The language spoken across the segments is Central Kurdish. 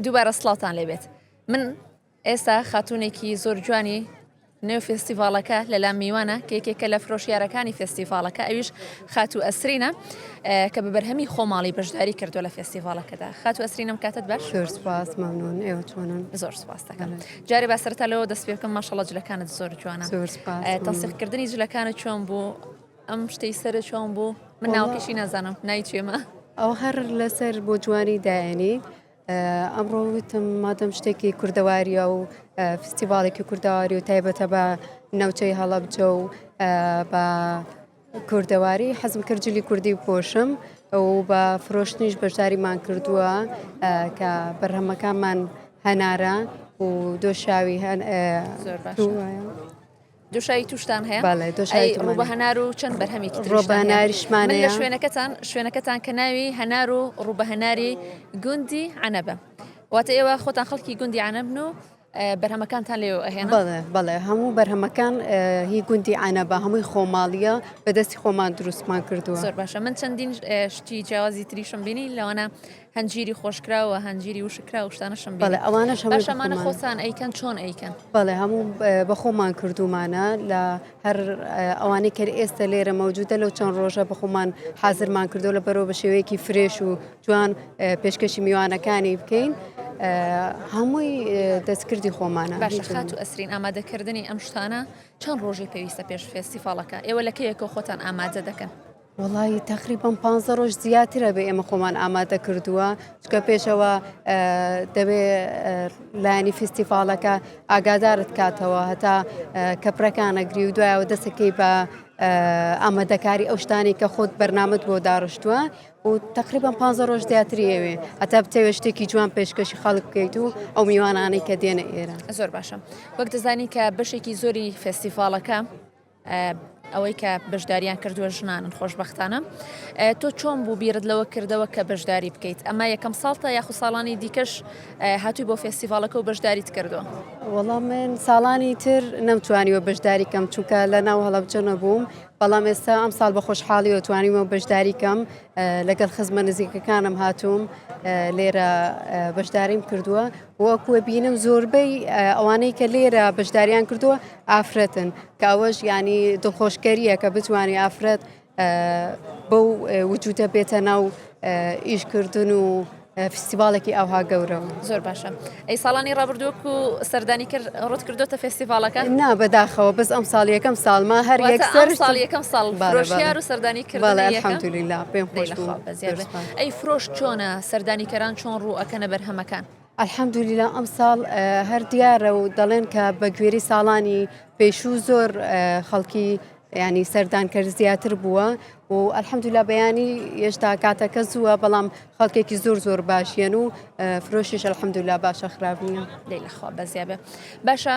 دووبارە سڵاوتان لێبێت من ئێستا خاتوونێکی زۆر جوانی نێو فێستیڤاڵەکە لەلام میوانە کە یەکێکە لە فرۆشیارەکانی فێستیڤاڵەکە ئەویش خاتوو ئەسرینە کە بە بەرهەمی خۆماڵی بەشداری کردووە لە فێستیڤاڵەکەدا خاتوو ئەسرینم کاتت باش زۆر سپاس مەمنون ئێوە چۆنن زۆر سپاس دەکەم جارێ با سەرەتا لەوە دەست پێ بکەم ماشەڵڵا جلەکانت زۆر جوانە زۆر سپاس تەنسیقکردنی جلەکانت چۆن بوو ئەم شتەی سەرت چۆن بوو من ناوەکەشی نازانم ناوی چێمە ئەو هەر لەسەر بۆ جوانی دایەنی ئەمڕۆ وتم مادەم شتێکی کوردەواریە و فستیڤاڵێکی کوردەواری و تایبەتە بە ناوچەی هەڵەبجە و بە کوردەواری حەزم کرد جلی کوردی بپۆشم و بە فرۆشتنیش بەشداریمان کردووە کە بەرهەمەکانمان هەنارە و دۆشاوی هەن زۆر باش. دۆشاوی توشتان هەیە؟ بەڵێ دۆشاوی ئەی ڕووبە هەنار و چەند بەرهەمێکی تریشتان ڕۆبە هەیە؟ هەناریشمان من لە هەیە. شوێنەکەتان شوێنەکەتان کە ناوی هەنار و ڕووبە هەناری گوندی عەنەبە واتە ئێوە خۆتان خەڵکی گوندی عەنەبن و بەرهەمەکانتان لێوە ئەهێنن؟ بەڵێ بەڵێ هەموو بەرهەمەکان هی گوندی عەنەبە هەمووی خۆماڵیە بە دەستی خۆمان دروستمان کردووە. زۆر باشە من چەندین شتی جیاوازی تریشم بینی لەوانە هەنجیری خۆشکراو و هەنجیری وشکراو و شتانەشم بینی. بەڵێ ئەوانەش هەمووی باشە ئەمانە بەخۆمانە. خۆتان ئەیکەن چۆن ئەیکەن؟ بەڵێ هەموو بە خۆمان کردوومانە لە هەر ئەوانەی کە ئێستا لێرە مەوجودە لەو چەند ڕۆژە بە خۆمان حازرمان کردو لە بەرەوە بە شێوەیەکی fresh و جوان پێشکەشی میوانەکانی بکەین هەمووی دەستکردی خۆمانە. باشە خاتوو ئەسرین ئامادەکردنی ئەم شتانە چەند ڕۆژی پێویستە پێش فێستیڤاڵەکە ئێوە لە کەیەکەوە خۆتان ئامادە دەکەن؟ وەڵایی تەقریبەن پانزە ڕۆژ زیاترە بێ ئێمە خۆمان ئامادە کردووە چکە پێشەوە دەبێ لایەنی فیستیڤاڵەکە ئاگادارت کاتەوە هەتا کەپرەکانەگری و دوایەوە دەسەکەی بە ئامادەکاری ئەو شتانی کە خۆت بەرنامەت بۆ داڕشتووە و تقریبا پ ڕۆژ زیاتری ئەوێ هەتا بتەوێ شتێکی جوان پێشکەشی خەڵک بکەیت و ئەو میوانانەی کە دێنە ئێرە زۆر باشە وەک دەزانی کە بەشێکی زۆری فێستیڤاڵەکە ئەوەی کە بەشداریان کردووە ژنانن خۆشبەختانە تۆ چۆن بوو بیرت لەوە کردەوە کە بەشداری بکەیت ئەمە یەکەم ساڵتە یاخو ساڵانی دیکەش هاتووی بۆ فێستیڤاڵەکە و بەشداریت کردووە؟ وەڵام من ساڵانی تر نەمتوانیوە بەشداری کەم چونکە لە ناو هەڵەبجە نەبووم بەڵام ئێستا ئەم ساڵ بە خۆشحاڵیەوە توانیومە بەشداری کەم لەگەڵ خزمە نزیکەکانم هاتووم لێرە بەشداریم کردووە وەکوە بینم زۆربەی ئەوانەی کە لێرە بەشداریان کردووە ئافرەتن کە ئەوەش ینی دڵخۆشکەریە کە بتوانانی ئافرەت بەو وجودە بێتە ناو ئیشکردن و فستیڤالێکی ئاوها گەورەوە. زۆر باشە ئەی ساڵانی ڕابردووەک و سەردانی کرد ڕوت کردوتە فێستیڤالەکە؟ نا بەداخەوە بەس ئەم ساڵ یەکەم ساڵمە هەر یەکسەر ساڵ یەکەم ساڵ فرۆشیار و سەردانی کرد بەڵێ الحمدلله پێم خۆش بوو. ئەی فرۆش چۆنە سەردانیکەران چۆن ڕوو ئەکەنە بەرهەمەکان؟ الحمدللە ئەمساڵ هەر دیارە و دەڵێن کە بە گوێرەی ساڵانی پێشوو زۆر خەڵکی ینی سەردانکەر زیاتر بووە و الحمدللە بەیانی هێشتا کاتەکە زووە بەڵام خەڵکێکی زۆر زۆر باشیەن و فرۆشیش الحمدللە باشە خراپ نییە. دەی لەخوا بەزیا بێ باشە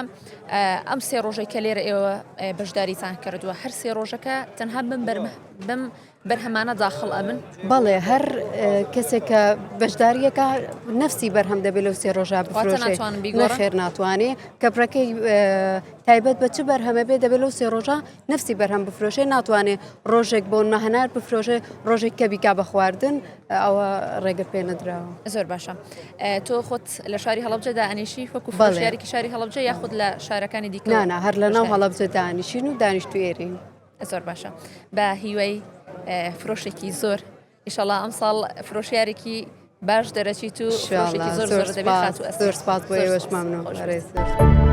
ئەم سێ ڕۆژەی کە لێرە ئێوە بەشداریتان کردووە هەر سێ ڕۆژەکە تەنها بم بەم بەرهەمانە داخڵ ئەبن؟ بەڵێ هەر کەسێک کە بەشداریەکە نفسی بەرهەم دەبێت لەو سێ ڕۆژە بفرۆشێ نەخێر ناتوانێ کەپرەکەی تایبەت بە چ بەرهەمە بێ دەبێت لەو سێ ڕۆژە نفسی بەرهەم بفرۆشێ ناتوانێ ڕۆژێک بۆ نەهەنار بفرۆشێ ڕۆژێک کە بیکا بە خواردن ئەوە ڕێگە پێ نەدراوە. زۆر باشە تۆ خۆت لە شاری هەڵەبجە دانیشی وەکو فرۆشیارێکی شاری هەڵەبجە یاخود لە شارەکانی دیکە؟ نا هەر لە ناو هەڵەبجە دانیشین و دانیشتوو ئێرەین. زۆر باشە بە هیوای فرۆشێکی زۆر ئیشەڵا ئەمساڵ فرۆشیارێکی باش دەرەچیت و فرۆشێکی زۆر زۆر دەبێت خاتوو زۆر سپاس بۆ ئێوەش مەمنون بەڕێز.